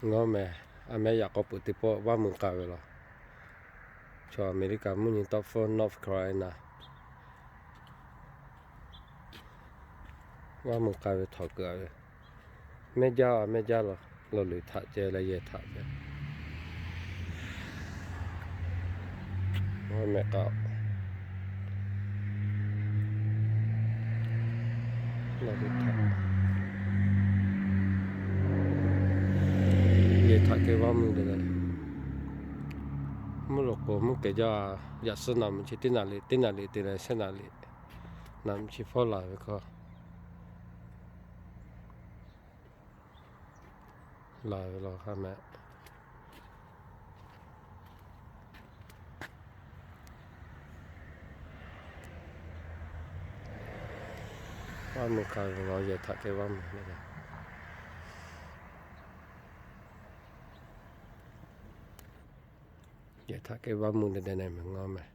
Ngawˇ meh, a meh yaꞈ k'aw peuˬ teˇ pawˆ vaˇ mui k'a ve laˬ. Chaw America mvuhˇ nyi tawˆ hpfuhˇ North Carolina vaˇ mui k'a ve htawnˍ kuiˬ a ve, mehˇ jaˇ a mehˇ jaˇ laˬ, lo luˬ htaꞈ ceh leh yehˬ htaꞈ ceh. Mehˆ k'a yehˬ htaꞈ keh vaˇ mui te leh, mvuhˇ loꞈ k'oˍ mvuhˇ kehˬ jaˇ. Yaꞈ suh naˍ miˬ chi teˇ naˍ liꞈ, teˇ naˍ liꞈ te leh shehˆ naˍ liꞈ, naˍ miˬ chi hpawˇ laˬ ve hkawˇ laˬ ve laˬ ha meh. Vaˇ mui k'a ve laˬ, yehˬ htaꞈ keh vaˇ mui, yehˬ htaꞈ keh vaˇ mui te te na meh ngawˇ meh.